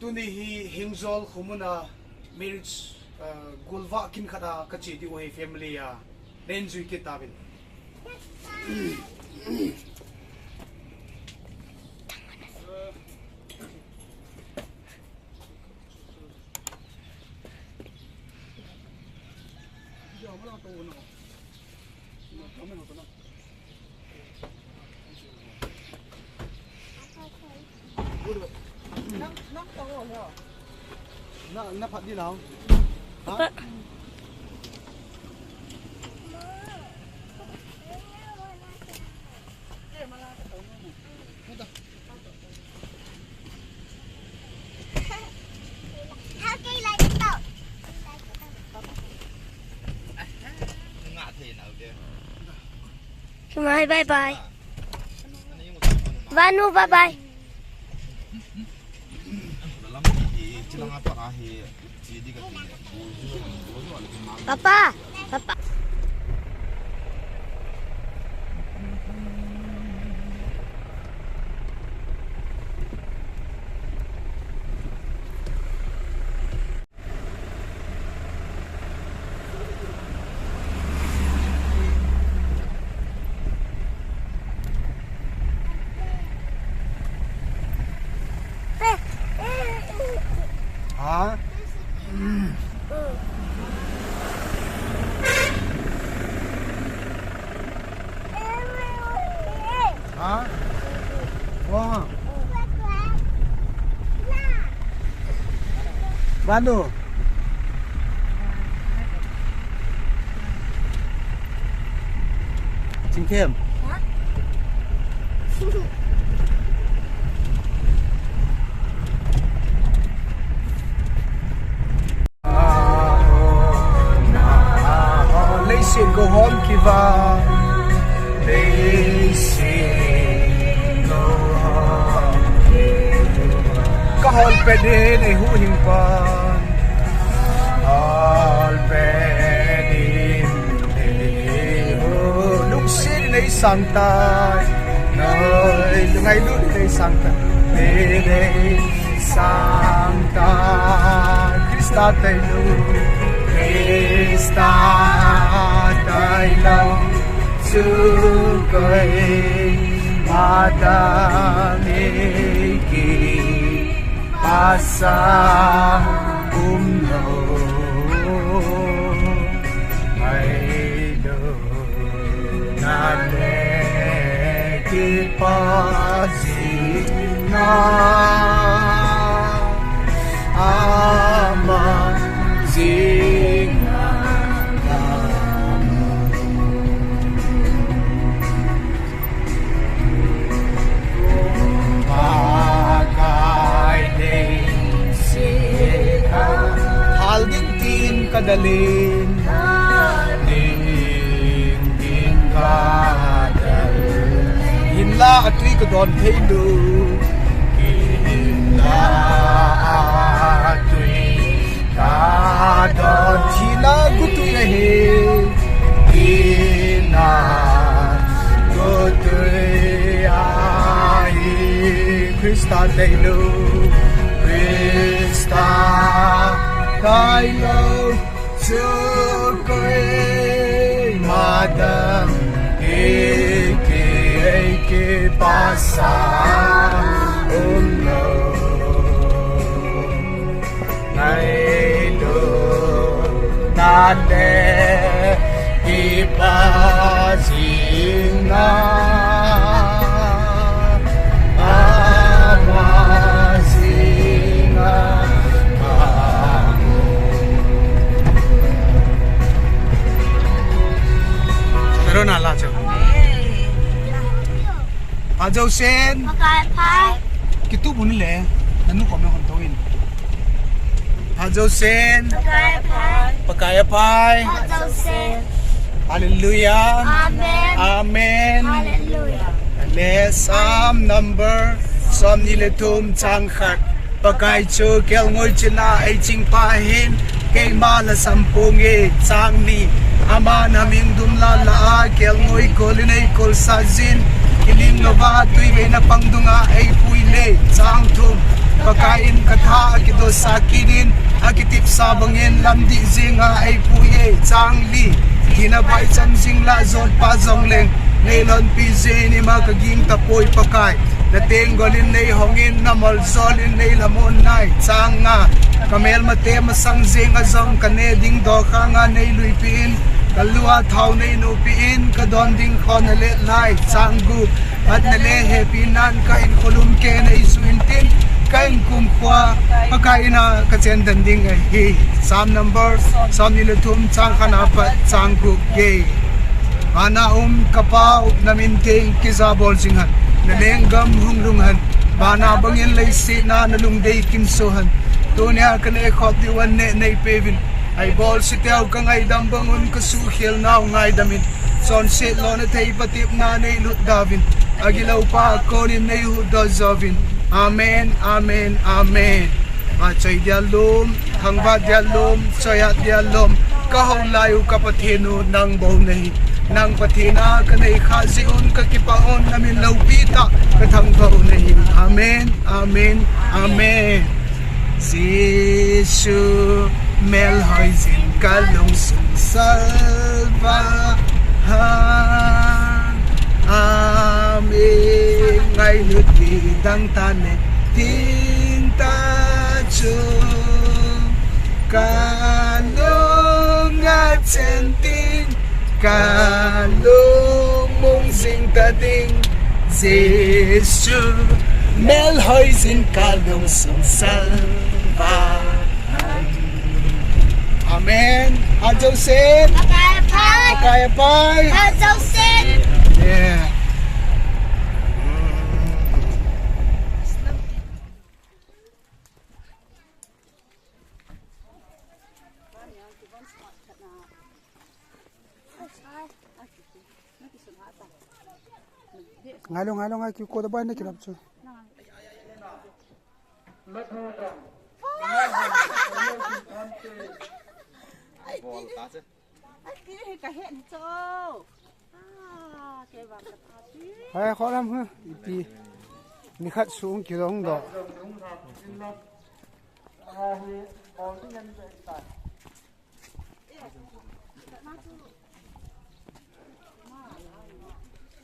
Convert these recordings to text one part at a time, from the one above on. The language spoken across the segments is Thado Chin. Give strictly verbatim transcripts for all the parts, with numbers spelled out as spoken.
Tuni hi Hengjol khomun a marriage, uh, golvah kin khat a kache diu ahi family a. Neihin jui kit tauvin. Na, na phat di nau. Ha? Papa. Bye bye. Vanu, bye bye. Papa, papa. Ha? Ha? Wah. Banu. Chingthem. Ha? Leiset go hom kiva. Leiset go hom kiva. Ka hol pet in ei huhhing pan. Hol pet in ei huhhing. Lungset in ei sang tai. Noi, ngailut in ei sang tai. Ei sang tai. Krista tailou. Krista tailou. Chu koima dang ei kipah sa umlou. Ngailutna le kipah jingna. Ama jingna. Pakai dei se ka. Hal ding tin ka dalin. Ding tin ka dalin. Hinla atui ka don thei lou. Hinla atui. Ka don thina gutui ahi, thina gutui ahi, Krista tailou, Krista tailou, chu koima dang, ei ki, ei kipah sa umlou. Ngailutna le kipah jingna, ama jingna. Pero na la chang. Pha jousen. Pakai pha. Kitup un le. Nanu kom na hon to in. Pha jousen. Pakai pha. Pakai pha. Pha jousen. Hallelujah. Amen. Amen. Hallelujah. Le Psalm number, Psalm ni le thum chang khat. Pakai chu kelngoi china ei chingpa hin, keima lhasam ponge, chang ni. Aman amin dum la la a, kelngoi kol in ei kolsah jin, kilim louva tui beina pang dunga ei pui le, chang thum. Kain katha akidosa kit in, akitepsa bangin lamdih jinga eipui e. Chang li. Thina phaicham jing lah jotpa jongleng neilhonpi jin, ima kaging tapoi Pakai. Natenggol in neihong in, namoljol in neilamon nai. Chang nga. Kamelmate masang jinga jong kaneh ding dokhanga neiluipi in, kalua thao neinupi in, kadon ding kho nalet lai. Chang gup. Phatna le hepinan kahinkho lum kei neisuh intin, kahinkum khua Pakai ina kachen den ding ahi. Psalm number somni le thum, chang khatna pat chang gup gei. Vana um ka Pa u, namin theng kijabol jing hen. Nalenggam hung lhung hen. Vana bangin leiset a nalungdei kimsoh hen. Tunia kaneh khop diu anneh neipeuvin. Eibol siteu kangaidam bang un, kasuhkhel nau ngaidam in. Chonset lona theipa tepna neilut dauvin. Agiloupa a konin neihuhdoh jouvin. Amen, amen, amen. Vachoi dia lom, thangvah dia lom, choihat dia lom. Kahou lai u ka Pathen u nang bou nahi. Nang Pathen a kanei khah jeh un kakipah un, namin loupi tah kathangvah u nahi. Amen, amen, amen. Jesu melhoi jin kalungsung salvah hen. Amen. Ngailut ding dang tah le ding tah chu kalung a chen tin, kalungmong jing ta ding. Jesu melhoi jin kalungsung salvah hen. Amen. Hat jousen. Pakai a pai. Pakai a pai. Hat jousen. Yeah. Ngailou, ngailou, ngai, kiko da bai na kilap chu. Bol ta chu. Ai, ti hi ka he ni chu. Ah, ke ba ka ta ti. Hai, kholam hu, ipi. Nikhat sung kilong doh.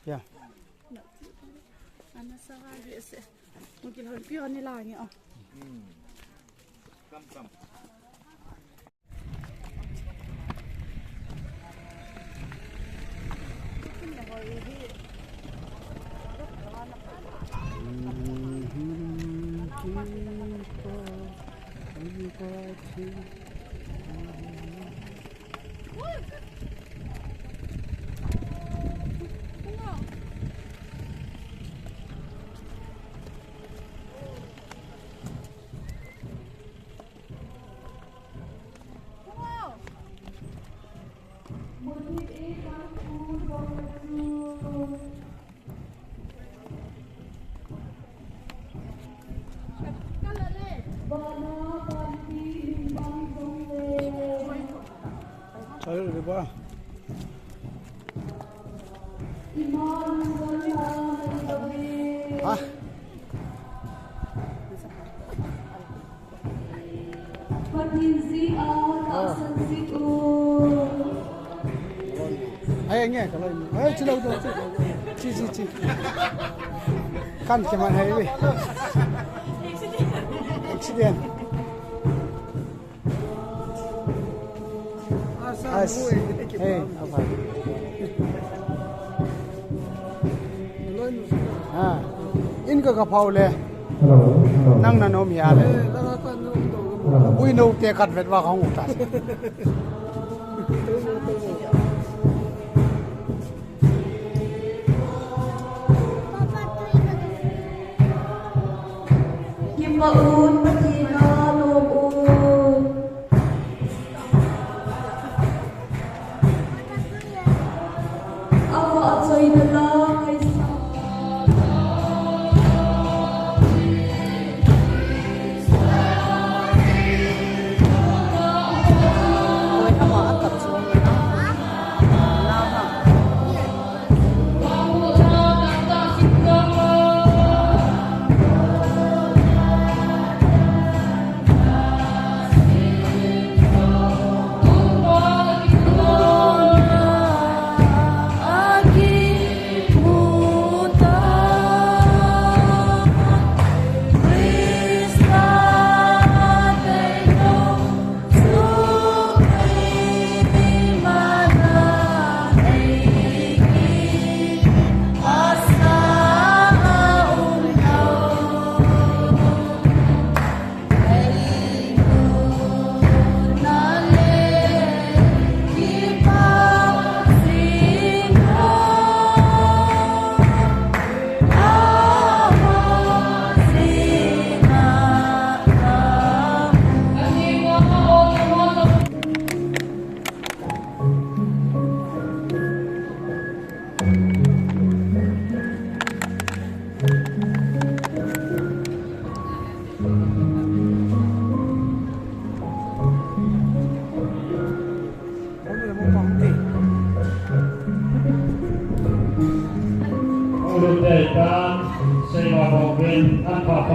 Ya. Ana sa ga ge se. Mo ki lhon pi hon ni la nge o. Chalo, di ba? Ha? Ai, nge, kalau ini. Ai, chilo, chilo, chilo. Chi, chi, chi. Kan keman hai, weh. Accident. As. Hey, apa? Ha. In ka ka phau le. Nang na nom ya le. Ui no te kat vet wa ka hung ta. Kipa un, Pathen a nom un. Ava a choi na la ngai sa.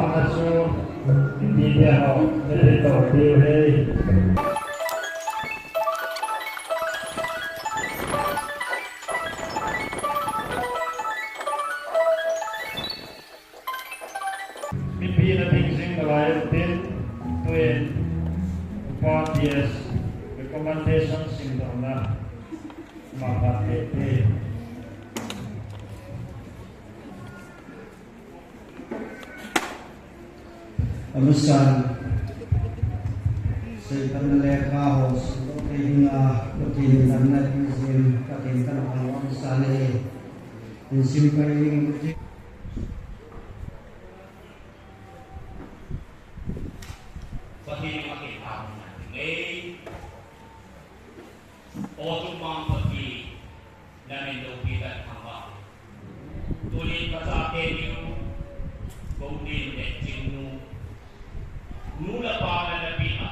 Asu, mipi te ho, mipi to, tiu hei. Mipi na ding jing nalai tin, tuin, Upa T S, recommendation sim dong na, ma pa te te. Amusan, Satan le Khaos, Lord Reina, Pathen in damna pijin, Pathen kan hang amusan e. In sim kai ing. Pathen in Pathen hang e. O Tumang Pathen, namin loupi kathangvah. Tunin kachate diu, Koudin le Chingnu. Nu le pa nana peh a,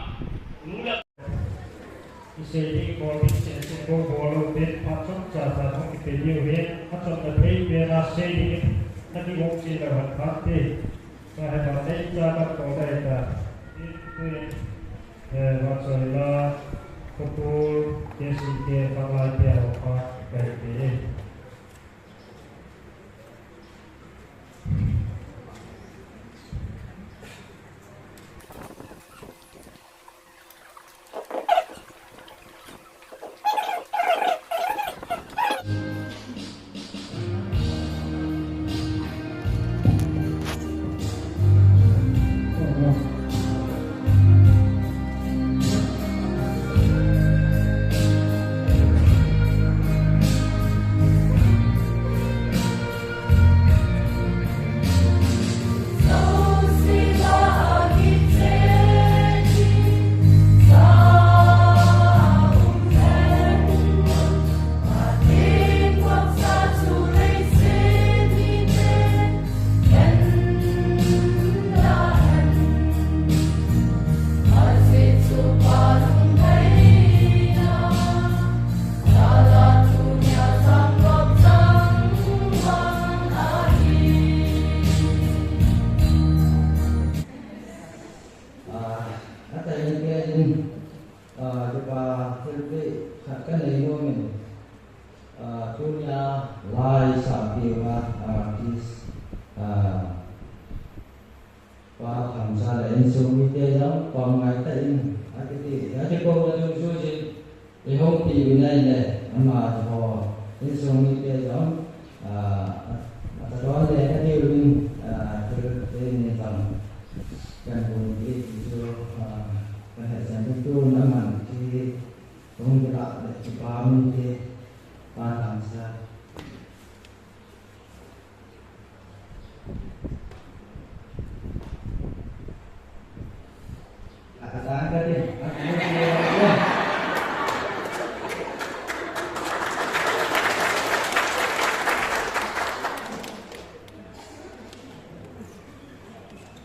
nu le pa. Isei ding bol ding sese ko bol lou pet phat chomcha cha hung kipe diu ahi, achomna thei pena sei ding, naki hung sei lou han phat te. Kahe phat te cha kakou dai ta. Tuin, eh, Vachoila, Khotul, K C K, Khanglai te ho kha kahi te. Ah, atai in ke in, ah, kipa thilpeh khat kanei nom in, ah, tunia lai sah peh uva, ah, artist, ah, Pa Thangcha le insung mite jong pang ngai tah in, akiti, akikouna chung chu jin, eihoupi uvin ahile, amaho, insung mite jong, ah, atadon le kadiu vin, ah, thil te ni tang, kan bun ti chu, ah, kan hetsah ding tun aman ti, hung kilah le kipa um te, Pa Thangcha.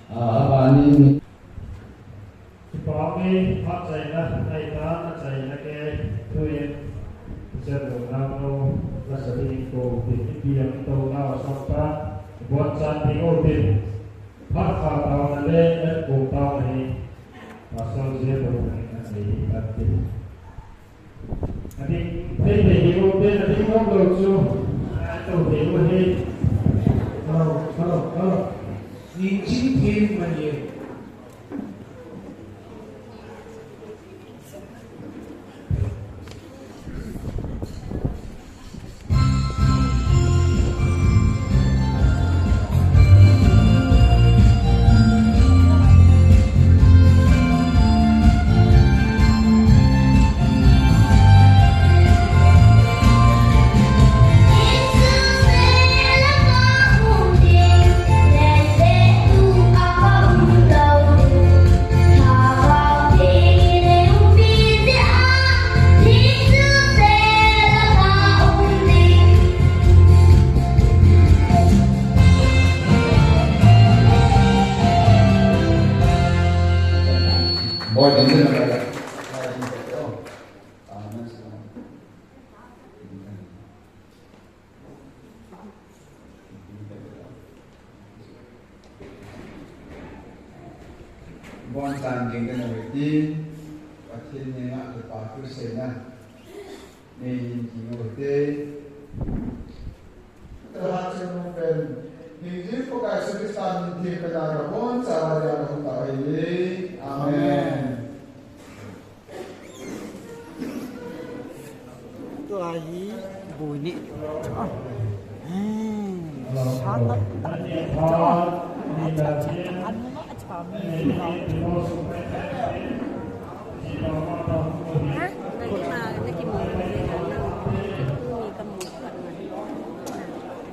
Ah, abanin. Kipa ume, phat achaina, ahitan, achaina kei, tuin, Teacher Longnamlou, lasa dingin kou utin, ipi jong itouna u sot ta, bonchan ding utin, phat kha taona le, et kou taona hi, Pastor J. Boi Thang in anei hi kati. Ading, thei thei hi utin, ading nom lou chu, ato thei u hi. Hello, hello, hello. Nin chin thei mani e. Bon tan ding ka nui ti, Pathen ni nga te pa tu se na. Nei hin ki nui te. Ka ha che mo pen. Hingjing Pakai Jesu Christa min theng pen a ka bon cha va dia ka hung ta ve. Amen. Tua hi bu ni. Hmm. Sa ta ta. An ma cha mi. Ha? Naki ma, naki ma.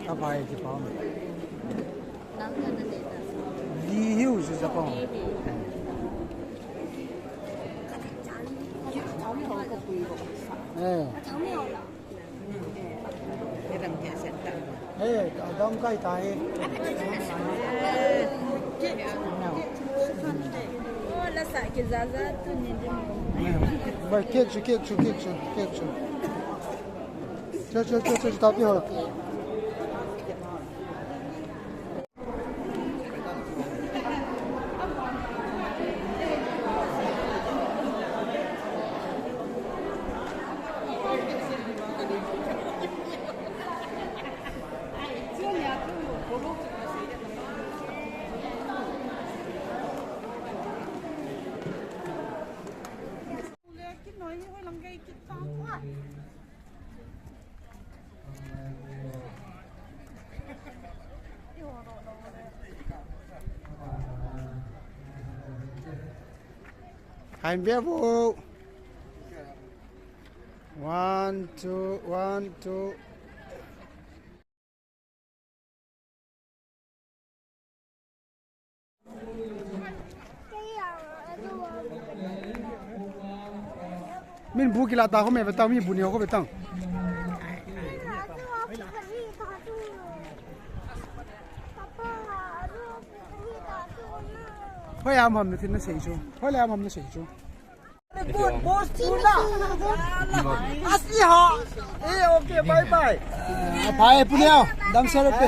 Ka bai ki pa. Li hiu si sa pa. Eh. Eh, adam kai ta he. Bai, kek chu, kek chu, kek chu, kek chu. Chu, chu, chu, chu, chu, tapi ho. Hai, bia vo. One, two, one, two. Min bu kila ta ho me ve tang, mi bu ni ho ve tang. Hoi am ham na thin na sei chu. Hoi le am ham na sei chu. Good boss, Tina. Asi ha. Eh, okay, bye bye. Ah, bye, Puneo. Damsel pe.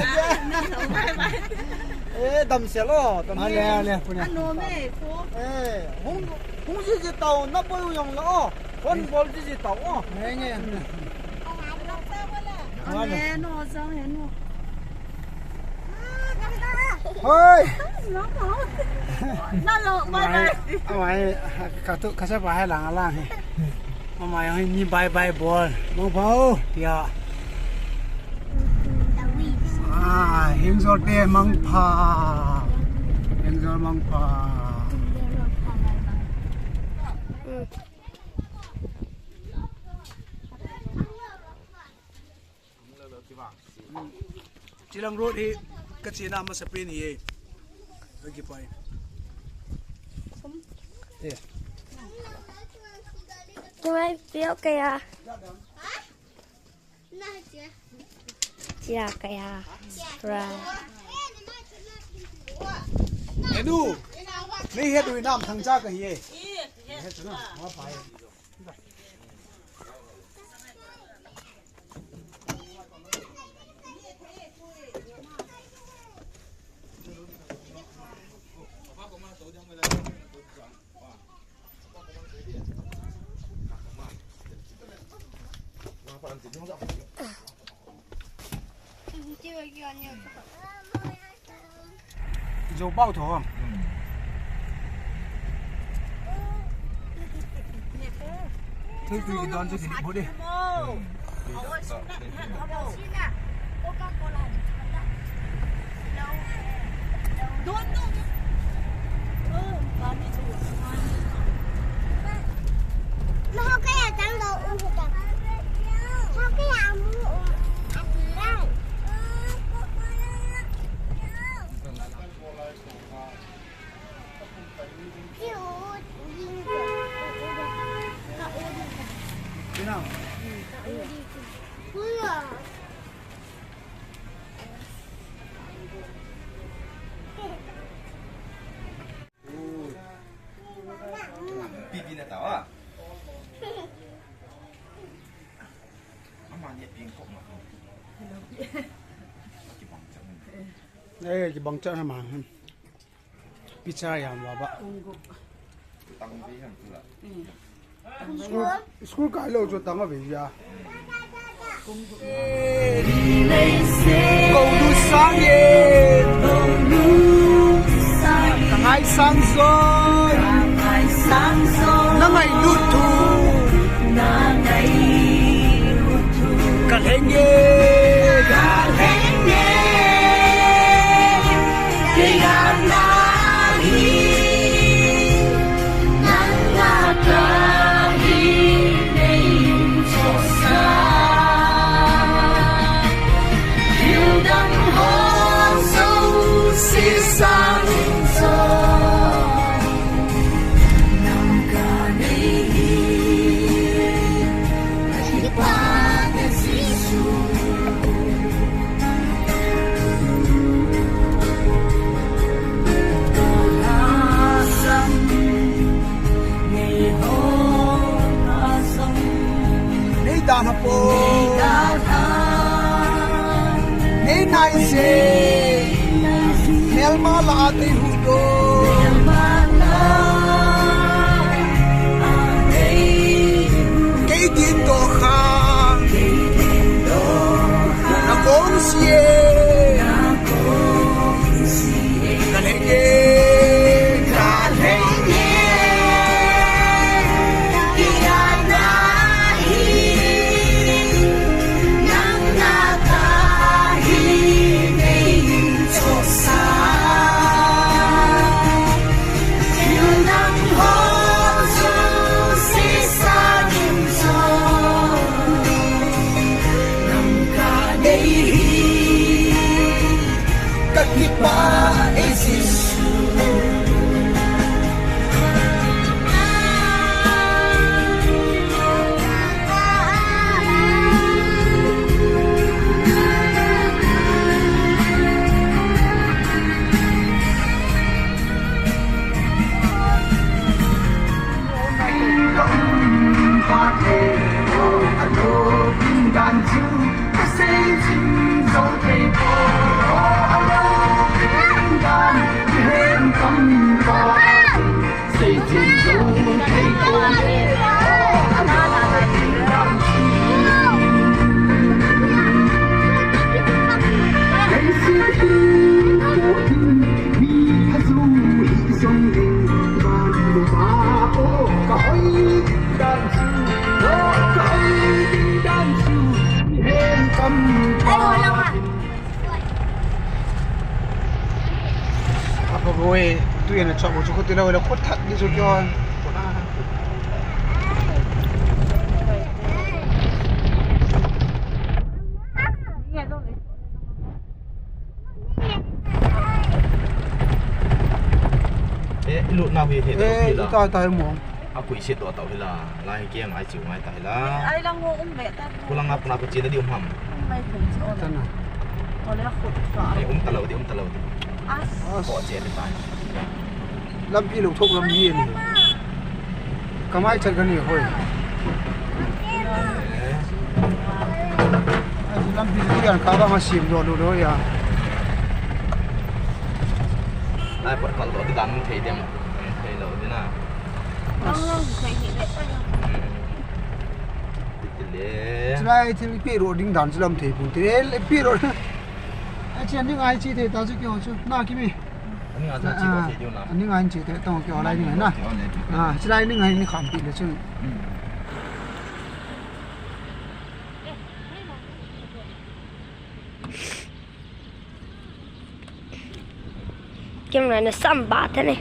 Eh, damsel o, damsel. Ale, ale, Puneo. Ano me, ko. Eh, hung, hung ji ji tao, na bol u jong la o. Hon bol ji ji tao o. Nge, nge. Ale, no, jong he no. Hoi. Amai, amai, ka tu, ka sa pa hai lang lang he. Amai, hoi, ni bye bye bol. Mangpha o. Tia. Ah, Hengzol te mangpha. Hengzol mangpha. Chilang road hi ka chena masa pen hi e. Ka kipai. Ke mai pio kaya. Chia kaya. Right. Enu. Nei het u nam thang cha ka hi e. Het na. Ma pai. Jou pau tho. Thui thui ki don chu ki bu de. Pipi na tawa. Ama ni ping kok ma. Kibang chan. Eh, kibang chan ma. Picha yam baba. School, school kai lou chu tang a ve ya. Ko lu sang ye. Ka ngai sang son. Na ngai lu tu. Ka lheng ye. Ka lheng ye. Kei a na hi. Nang a ka hi nei chosa. Thil dang ho jouse sang in cho. Nang ka nei hi. Ka kipah e Jesu. Nei dan ha po. Nei nai se. Melma la a tei hu do. Kei din do kha. Na kong sie. Ka lheng e, ka lheng e, kei a na hi, nang a ka hi nei chosa. Thil dang ho jouse sang in cho. Nang ka nei hi. Ka kipah e Jesu. Apa boi, tu yana chak bo chu khuti lo le khut that ni chu kyo. Eh, ilut na hui he. Eh, ta ta mo. A kui se to tau hila, lai ke ngai chiu ngai ta hila. Ai lang ho um ve ta. Kulang na puna ku chi na di um ham. Um mai thum chi o. Tana. O le khut ka. Ai um ta lo di, um ta lo di. As. Ko che le ta. Lampi lo thok lam hi ni. Ka mai chat ka ni hoi. Ai lampi tu yan ka ba ma sim do lo lo ya. Ai pat kal do di dan thei dem. Thei lo di na. Chulai thil ipi ro ding dan chu lam thei pun te le ipi ro. A chen ding ai chi thei ta chu kyo chu. Na ki mi. Ani nga chu chi ro thei diu na. Ani nga chi thei tong kyo lai ding na. Ah, chulai ding ai ni kham pi le chu. Camera na sam ba ta ne.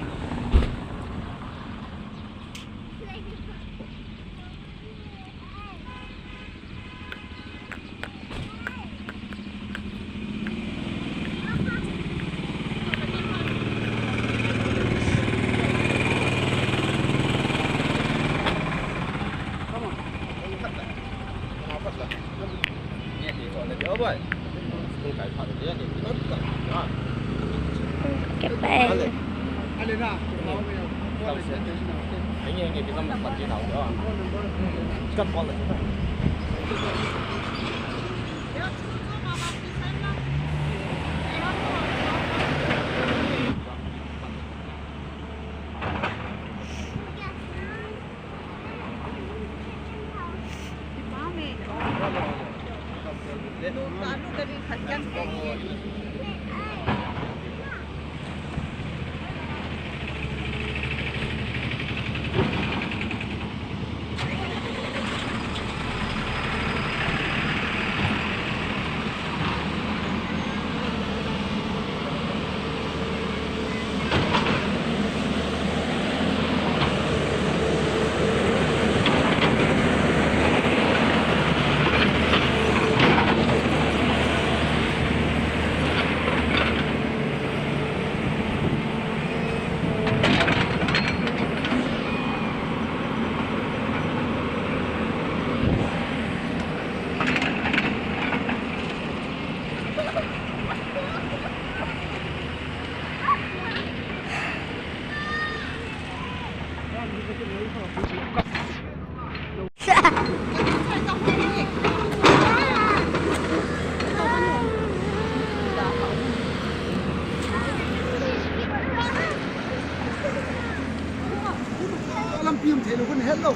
Lampi um thei lou, khun het lou.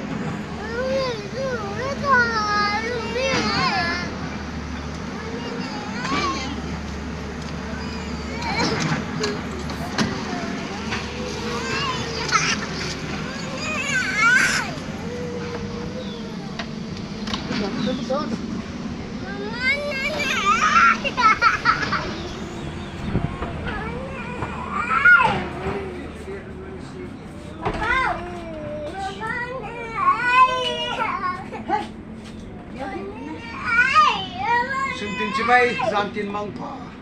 Suntin chibai, jantin mangpha.